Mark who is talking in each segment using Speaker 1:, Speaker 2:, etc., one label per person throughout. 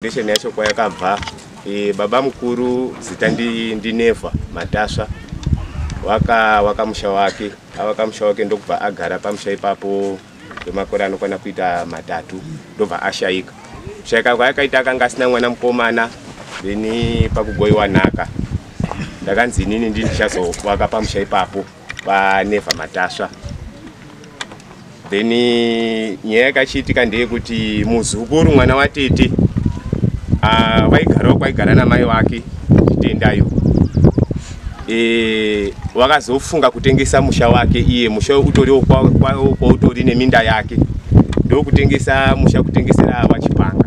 Speaker 1: Foundation yacho kwayakabva, baba mukuru zita ndiNeva Matasva, waka musha wake, avaka musha wake ndokubva agara pamusha ipapo kwemakore anokwana kuita 3, ndobva ashayika. Kushayika kwaakaita akanga asina mwana mukomana, then pakugoyiwa nhaka ndakanzi inini ndini ndichazovaka pamusha ipapo paNeva Matasva. Then nyaya yakachiitika ndeyekuti muzukuru mwana watete vaigarawo kwaigara namai wake Chitendayo, wakazofunga kutengesa musha wake iye, musha utoriwo kwautori neminda yake, ndokutengesa musha, kutengesera Wachipanga.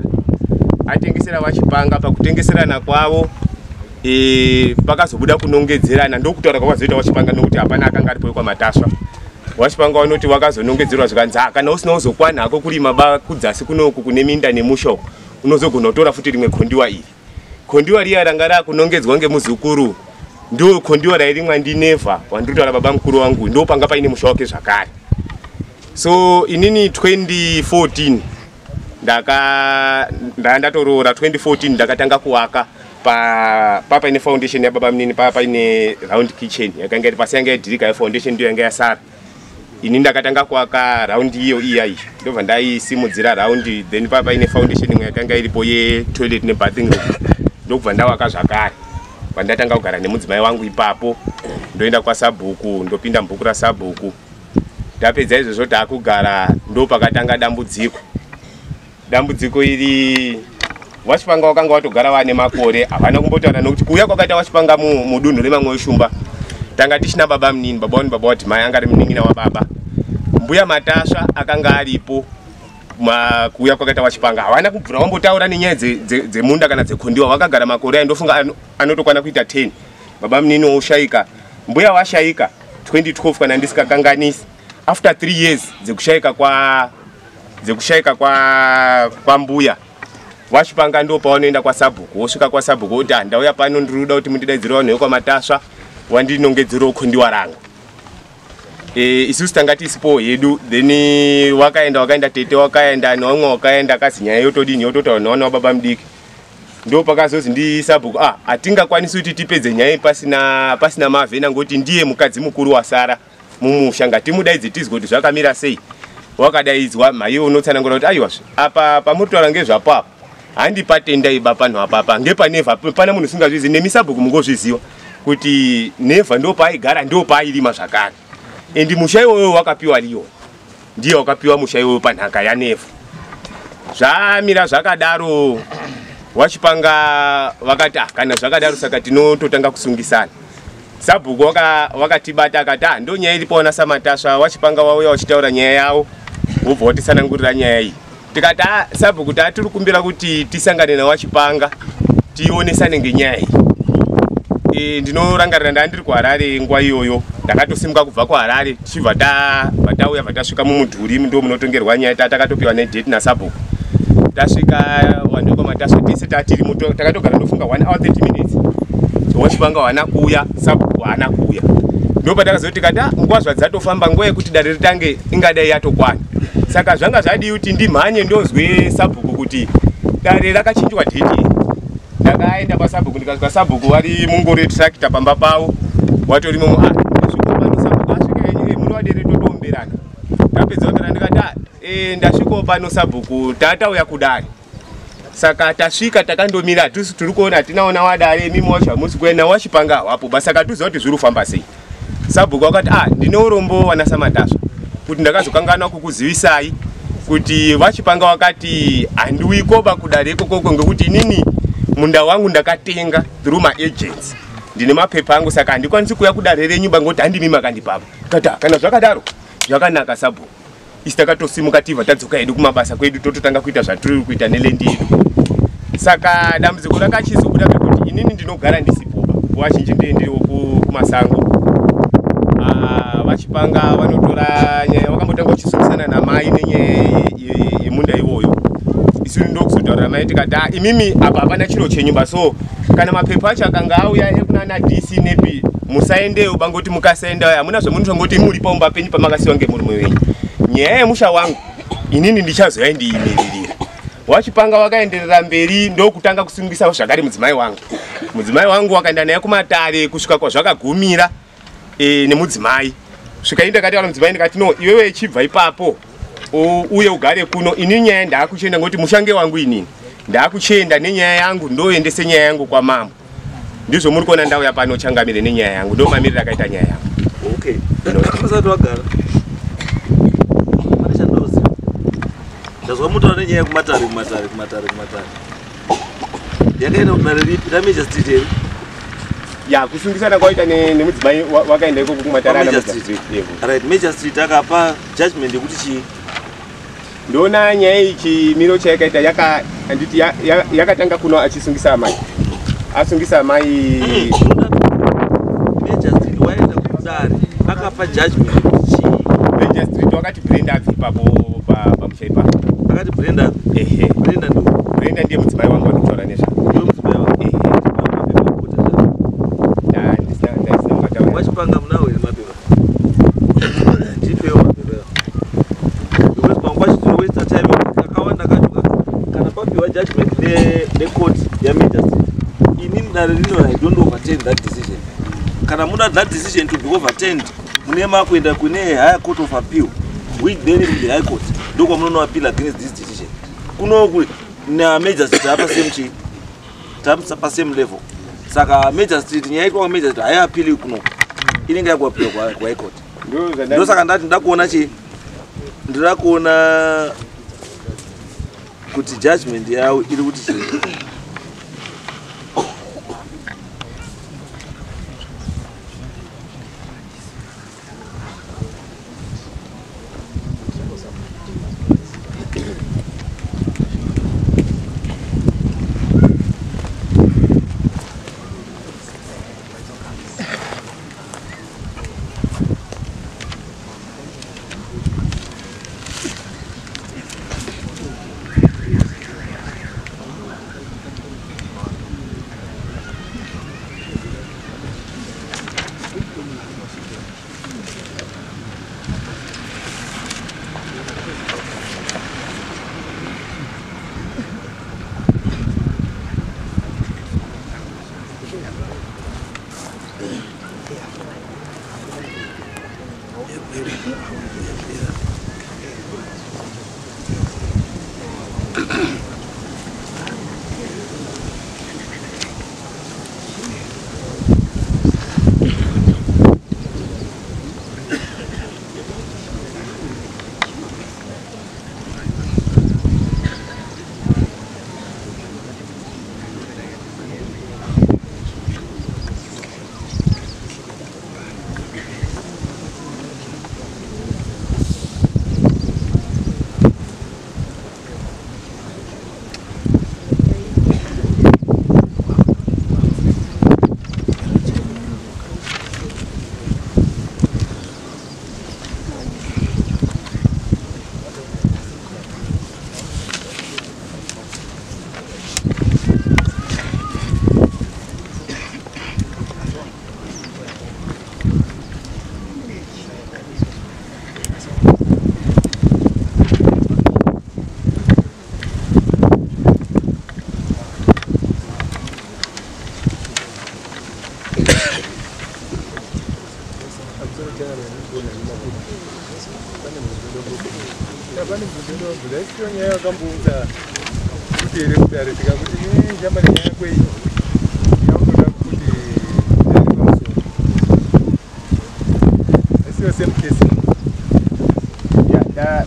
Speaker 1: Atengesera Wachipanga, pakutengeserana kwavo pakazobuda kunongedzerana, ndokutaura kwakazoita Wachipanga, nokuti hapana akanga aripo wekwaMatasva. Wachipanga vanoti wakazonongedzerwa zvikanzi, kana usina kuzokwana hako kurima ba kudzasi kunoku kune minda nemusha uku, unozogona kutora futi rimwe kondiwa iri. Kondiwa riya ranga rakunongedzwa ngemuzukuru ndo kondiwa rairimwa ndiNeva wandiri kutaura, baba mukuru wangu, ndo panga paine musha wake zvakare. So inini 2014 ndanga ndatoroora. 2014 ndakatanga kuwaka paine foundation yababa munini, pa paine round kitchen yakanga iri pasi, yanga yadhirika yefoundation, ndiyo yanga yasara. Ini ndakatanga kuwaka round iyo iyayi, ndobva ndaisimudzira round, then pa paine foundation imwe yakanga iripo yetoilet nebathing room, ndokubva ndawaka zvakare. Pandatanga kugara nemudzimai wangu ipapo, ndoenda kwasabhuku, ndopinda mubhuku rasabhuku. Tapedza izvozvo taakugara, ndo pakatanga dambudziko. Dambudziko iri, Wachipanga wakanga watogara vane makore, havana kumbotaura, nokuti kuuya kwakaita Wachipanga mudunhu remamwe weshumba, tanga tichina baba munini, baba wani, baba wati mai anga ari munin'ina wababa. Mbuya Matasva akanga aripo. Kuuya kwakaita Wachipanga, havana kubvura wambotaura nenyaya dzemunda kana dzekondiwa. Vakagara makore aindofunga anotokwana kuita 10. Baba munini woshayika, mbuya washayika 2012 kana ndisikakanganisi, after 3 years dzekushayika kwambuya. Wachipanga ndo pawanoenda kwasabhuku, wosvika kwasabhuku woti, "Ah, ndauya pano, ndiri kuda kuti mundidaidzire vanhu vekwaMatasva wandinongedzerewo kondiwa rangu." Isusu tanga tisipo hedu. Then wakaenda tete wakaenda nevamwe wakaenda, akazi nyaya yotodini, yototaura nevana wababa mudiki. Ndo pakazozi ndisabhuku, ah, hatingakwanisi kuti tipedze nyaya iyi pasina Mavhena, ngokuti ndiye mukadzi mukuru wasara mumusha, ngatimudaidze tizwe kuti zvakamira sei. Wakadaidzwa maiwe, unotsanangura kuti aiwazve apa pamuri kutaura ngezvapo apa handipatendai ba, panhu apapa ngepaNevha, pana munhu usingazvizi, nemi sabhuku mungozviziva kuti Nevha ndo paaigara, ndo paairima zvakare, and musha iwoyo wakapiwa Leon, ndiye wakapiwa musha iwoyo panhaka yaNevha. Zvamira zvakadaro, Wachipanga vakati, "Ah, kana zvakadaro saka tinototanga kusungisana." Sabhuku wakatibata akati, "Ah, ndo nyaya iripo wana Samatasva, Wachipanga wauya wachitaura nyaya yavo, wobva watisanangurira nyaya iyi." Tikati, "Ah, sabhuku, tatiri kumbira kuti tisangane naWachipanga tionesane ngenyaya iyi." Ndinorangarira ndaa ndiri kuHarare nguva iyoyo, ndakatosimuka kubva kuHarare, tichibva tauya, bva tasvika mumudhuri ndo munotongerwa nyaya. Takatopiwa nedate nasabhuku. Tasvika, vanhu vekwaMatasva tese tatiri, takatogara ndofunga 1 hour 30 minutes. Wachipanga haana kuuya, sabhuku haana kuuya. Ndo patakazoti tikati, "Ah, nguva zvadzatofamba, nguva yekuti dare ritange ingadai yatokwana, saka zvanga zvadii kuti ndimhanye ndozwe sabhuku kuti dare rakachinjwa date." Ndakaenda pasabhuku, ndikasvika sabhuku vari mungoro yetrakita pamba pavo, watorimo. Ah, ndasvika pano sabhuku, asvika henyu, muri wadere, totoomberana. Tapedza omberana, ndikati, "Ah, ndasvikawo pano sabhuku, tatauya kudare, saka tasvika takandomira, hatusi tiri kuona, hatinaona wadare, mimi wacho hamusi kuenda, Wachipanga hawapo ba, saka tuziva kuti zviri kufamba sei." Sabhuku wakati, "Ah, ndine urombo wana Samatasva kuti ndakazokanganwa kukuzivisai kuti Vachipanga wakati handiuikoba kudare ikokoko, ngekuti inini munda wangu ndakatenga through maagents, ndine mapepa angu, saka handikwanisi kuuya kudare renyu ba, ngokuti handimi makandipapa." Kati, "Ah, kana zvakadaro zvakanaka sabhuku." Isi takatosimuka, tibva tadzoka hedu kumabasa kwedu, tototanga kuita zvatiri kuita neland yedu. Saka dambudziko rakachizobuda pekuti inini ndinogara ndisipoba, nguva zhinji ndiye ndiriwo kumasango. Ah, Vachipanga vanotora nyaya, vakambotanga vachisungisana namai nenyaya yemunda iwoyo. Isu ndokuzotaurira mai tikati, "Ah, imimi apa hapana chiro chenyu ba, so kana mapepa acho akanga auya ekunana DC nepi, musaendeyo bangoti mukasaendayo hamuna zvamunotongoti muri paumba penyu pamakasiwa ngemurume wenyu. Nyaya yemusha wangu inini ndichazoya ndiimiririra." Wachipanga wakaenderera mberi ndokutanga kusungisa zvakare mudzimai wangu. Mudzimai wangu wakaenda naye kumatare kusvika kwazvakagumira nemudzimai. Svika ini ndakati mudzimai ndikati no, iwewe chibva ipapo uye ugare kuno, ini nyaya ndaakuchienda ngokuti mushange wangu inini ndaakuchienda nenyaya yangu, ndoendese nyaya yangu kwamambo. Ndizvo muri kuona ndauya pano changamire nenyaya yangu, ndo mamiriro akaita nyaya yangu.
Speaker 2: Okay, usati wagara pane chandinoziva, ndazwa mutaura nenyaya yekumatare kumatare kumatare kumatare, yakaenda kudare ripi? RaMajor Street here?
Speaker 1: Ya, kusungisana kwaita nemudzimai wakaenda ikoko kumatare ana Major Street.
Speaker 2: Right, Major Street akapa judgment yekuti chii?
Speaker 1: Ndoona nyaya iyi chimiro chayakaita handiti yakatanga kuno achisungisa amai. Asungisa amai.
Speaker 2: Major Street waenda kudare akapa judgment yekuti chii?
Speaker 1: Major Street wakati Brenda abve ipapo pamusha ipapo.
Speaker 2: Akati Brenda abve?
Speaker 1: Ehe.
Speaker 2: Brenda ndo?
Speaker 1: Brenda ndiye mudzimai wangu wandikutaura nezvake.
Speaker 2: Ndiye mudzimai wako?
Speaker 1: Ehe. Ndisina kungataura.
Speaker 2: Wachipanga munawo here mapepa? Ndipewo mapepa. Because pamwe pacho tinowaste time kakawanda kacho kana papiwa judgment necourt yaMajor Street, inini dare rino I don't overturn that decision. Kana muda that decision to be overturned, mune makuenda kune higher court of appeal, which then is the high court, ndokwamunono appeal against this decision. Kunoku naMajor Street apa same chi pa same level. Saka Major Street nyaya iko Major Street haiappeal kuno, inenge yakuappeal kwa high court. Ndosaka ndati ndakuona chi ndira kuona kuti judgment yawo iri kuti chii.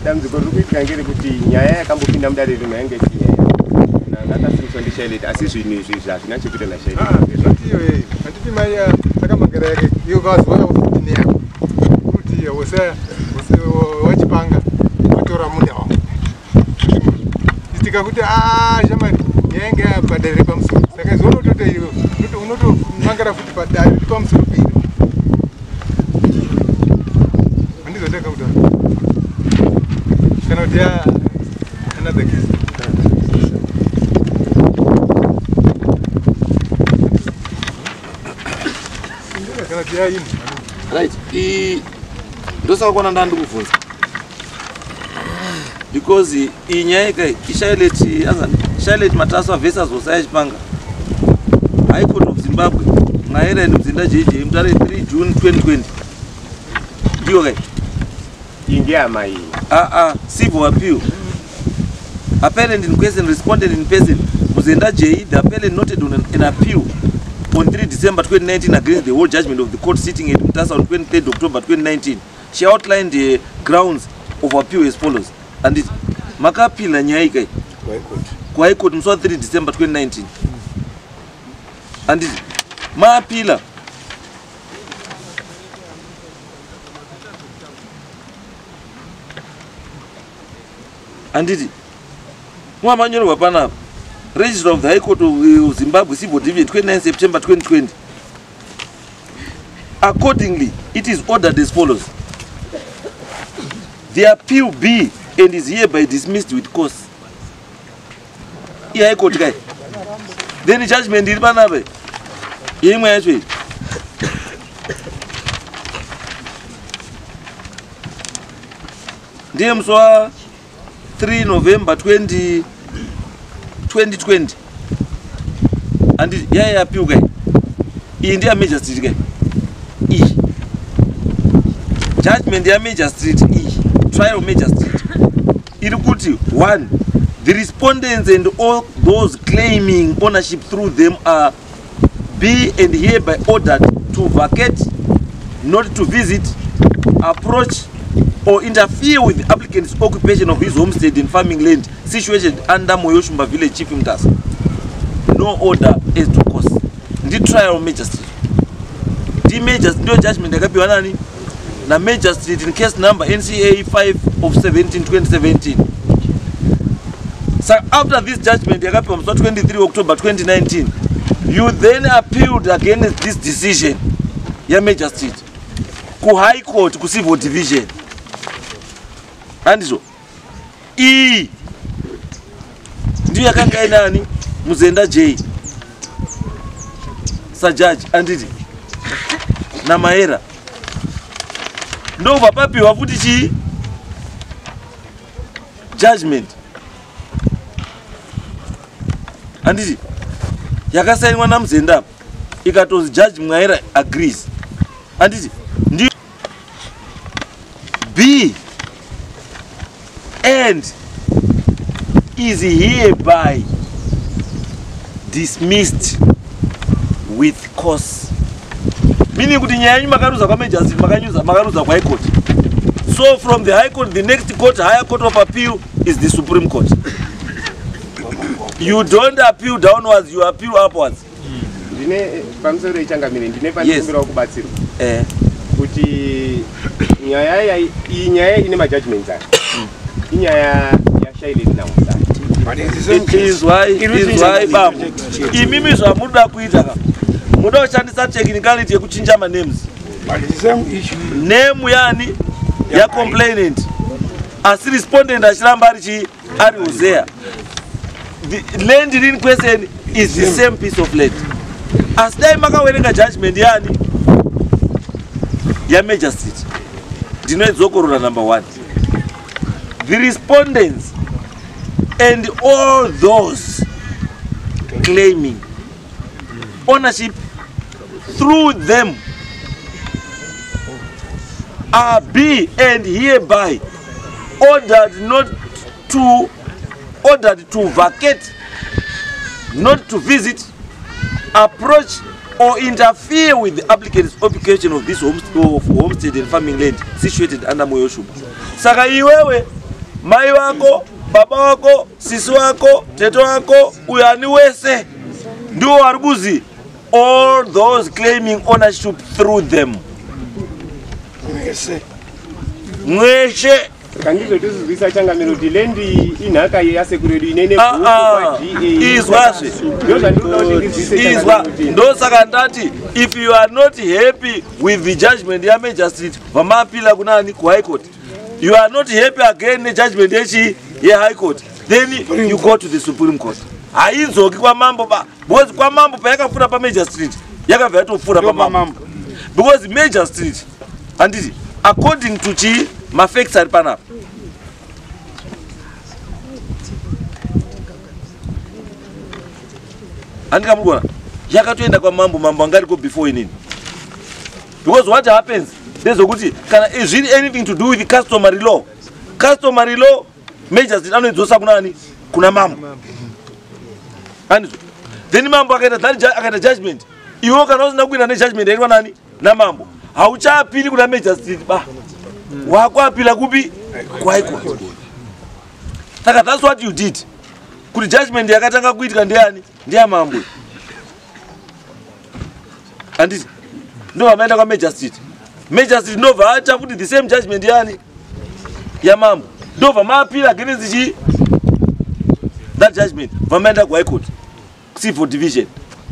Speaker 1: Dambudziko riri kuitika ngerekuti nyaya yakambopinda mudare rino yange isiri nyaya ndakasimudzwa ndiShaileti, asi zvinhu izvi hazvina chekuita naShaileti.
Speaker 3: Handiti mai akamangara yake iyo kazuva kuti neyako kuti wachipanga watora munda wangu itika kuti shamari nyaya yange yapadare repamusoro, saka izvo unotoita iwe unotomangara futi padare riri pamusoro peiro. Handizotanga kutaura kana kuti another case. Kana kuti yaini.
Speaker 2: Right, ndosaka kwana ndandikubvunza. Because iyi nyaya ikai iShailet, anzani Shailet Mataswa versus Hosaya Chipanga, High Court of Zimbabwe, Mwaira and Mzinda JJ, Mutare, 3 June 2020. Ndiyo kai?
Speaker 1: Iyi ndeyamai.
Speaker 2: Ah, civil appeal. Appellant in question, respondent in person, Muzenda J. The appellant noted on an appeal on 3 December 2019 against the whole judgment of the court sitting at Mutasa on 23rd October 2019. She outlined the grounds of appeal as follows. And it makaappeala nyaya ikai kuHigh Court musi wa3 December 2019. Anditi maappeala? Handiti mwamanyorerwa panapa? Registrar of the High Court of Zimbabwe, Civil Division, 29 September 2020. Accordingly, it is ordered as follows: the appeal be and is hereby dismissed with costs. IHigh Court kai. Then judgment iri panapa, yeimwe yacho iyi, ndiye musi wa3 November 20 2020. Handiti yaya appeal kai? Iyi ndeyamagistrate kai iyi, judgment yamagistrate iyi, trial magistrate, iri kuti: one, the respondents and all those claiming ownership through them are be and hereby ordered to vacate, not to visit, approach or interfere with the applicant's occupation of his homestead and farming land situated under Moyoshumba Village, Chief Mutasa. No order as to cost. Ndi trial magistrate, ndi magistrate, ndiyo judgment yakapiwa nani? Na magistrate in case number NCA 5 of 17 2017. So after this judgment yakapiwa musi wa 23 October 2019, you then appealed against this decision yamagistrate kuHigh Court, kucivil division, handizvo? Iyi ndiyo yakanga inani? Muzenda J sajaji, anditi? Namaera. Ndobva papiwa futi chii? Judgment, handiti? Yakasainwa naMuzenda apa, ikatozi Judge Mwaira agrees, handiti? Ndi be and is hereby dismissed with costs, meaning kuti nyaya yenyu makaruza kwamagistrate, makanyuza, makaruza kuHigh Court. So from the High Court, the next court, higher court of appeal, is the Supreme Court. You don't appeal downwards, you appeal upwards.
Speaker 1: Ndine pamusoro, ichangamire, ndine pandikumbirawo kubatsirwa kuti nyaya iyi, nyaya ine majudgments aya, inyaya yaShailet naMusai.
Speaker 2: Izwai, izwai bambo, imimi zvamunoda kuita ka, muda kushandisa technicality yekuchinja manames. Name yani yacomplainant, asi respondent achiramba ari chii? Ari Hosea. The land in question is the same piece of land. Asi dai makawerenga judgment yani? Yamagistrate. Ndinoidzokorora. Number one, the respondents and all those claiming ownership through them are be and hereby ordered not to, ordered to vacate, not to visit, approach or interfere with the applicant's occupation of this of homestead and farming land situated under Moyoshuba. Saka iwewe, mai wako, baba wako, sisi wako, tete wako, uyani wese ndio vari kuzi all those claiming ownership through them. Mweshe.
Speaker 1: Saka ndizotozvizwisa, changamiro, kuti land inhaka yasekuru yedu inene.
Speaker 2: Ah, ah. Izwazve.
Speaker 1: Ndo zvandinoda kuti ndizwise.
Speaker 2: Izwa, ndosaka ndati if you are not happy with the judgment yamagistrate, vamaappeala kunani? KuHigh Court. You are not happy again nejudgment yechi? YeHigh Court, then you go to the Supreme Court. Haidzoki kwamambo ba, because kwamambo payakapfuura pamagistrate, yakabva yatopfuura pamambo, because magistrate, handiti, according to chi mafacts ari panapa, Handikamurikuona yakatoenda kwamambo, mambo anga ariko before inini. Because what happens ndezvekuti kana zviri anything to do with customary law, customary law magistrate anoidzosa kuna ani? Kuna mambo. Andizvo? Then mambo akaita that akaita judgment. Iwe kana usina kuenda nejudgment yaitwa nani? Namambo, hauchaapili kuna magistrate ba, wakuapila kupi? KuHigh Court. Saka that's what you did, kuti judgment yakatanga kuitika ndeyani? Ndeyamambo, handiti? Ndobva maenda kwamagistrate, magistrate ndobva aita futi the same judgment yani? Yamambo. Ndobva maapila against chi? That judgment. Bva maenda kuHigh Court, civil division.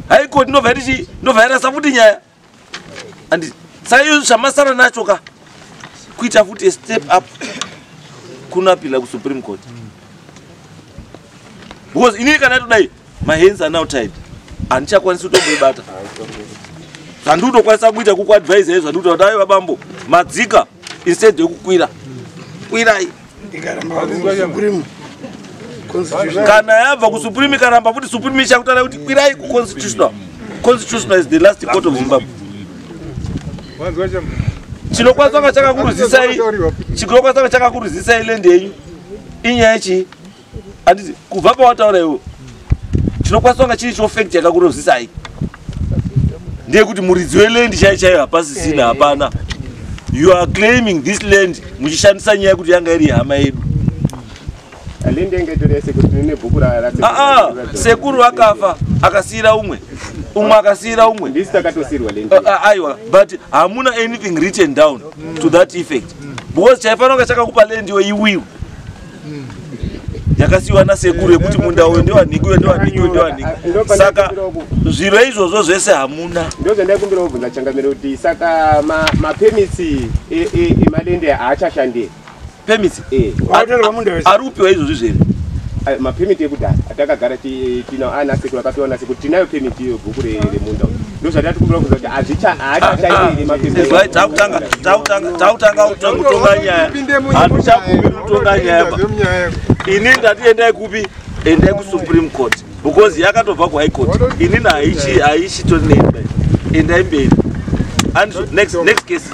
Speaker 2: High Court ndobva iti chi? Ndobva yarasa futi nyaya, handiti? Saka iyo zvamasara nacho ka kuita futi a step up kunoapila kuSupreme Court, because inini kana todai, my hands are now tied, handichakwanisi kutomboibata. Zvandikutokwanisa kuita kukuadvisa, zvandikuita kuti aiva bambo, madzika instead yekukwira. Kwirai.
Speaker 4: Ikaramba kuSupreme Constitution?
Speaker 2: Kana yabva kuSupreme ikaramba futi, Supreme ichakutaura kuti kwirai kuConstitutional. Constitutional is the last court of Zimbabwe.
Speaker 3: Wanzwa chamba?
Speaker 2: Chinokwanisa kunga chakakuruzisai, chinokwanisa kunga chakakuruzisai land yenyu inyaya yechii, handiti? Kubva pawataura iwe, chinokwanisa kunga chiri chofact yakakuruzisai ndeyekuti muridzi weland chaiyo chaiyo hapasisina, hapana. You are claiming this land muchishandisa nyaya yekuti yanga iri hama yedu.
Speaker 1: Land yanga itori yasekuru, tine bhuku
Speaker 2: Aa, sekuru akafa, akasiyira umwe, umwe akasiyira umwe.
Speaker 1: Ndisi takatosiyirwa land.
Speaker 2: Aiwa, but hamuna anything written down to that effect, because chaifanira kunge chakakupa land iwe iwiwi yakasiyiwa nasekuru yekuti munda uyu ndewanhingi, uyu ndewanhingi, uyu ndewanhingi. Saka zviro izvozvo zvese hamuna.
Speaker 1: Ndozvandaikumbira kubvunza changamire kuti saka mapermits emaland haachashandi?
Speaker 2: Permits?
Speaker 1: Eh.
Speaker 4: Watorerwa munda wese.
Speaker 2: Ari kupiwa izvozvi zvere?
Speaker 1: Mapermit ekudhara atakagara tinawo ana sekuru, akapiwa nasekuru, tinayo permit iyo, bhuku remunda uyu. Ndozvatati kumbira kubvunza kuti haachashandi here mapermit?
Speaker 2: Right, takutanga kutonga nyaya. Handichakumbiri kutonga nyaya ba. Ini ndati endai kupi? Endai kuSupreme Court, because yakatobva kuHigh Court. Inini haichi haichitori neimba. Endai mberi. And next case.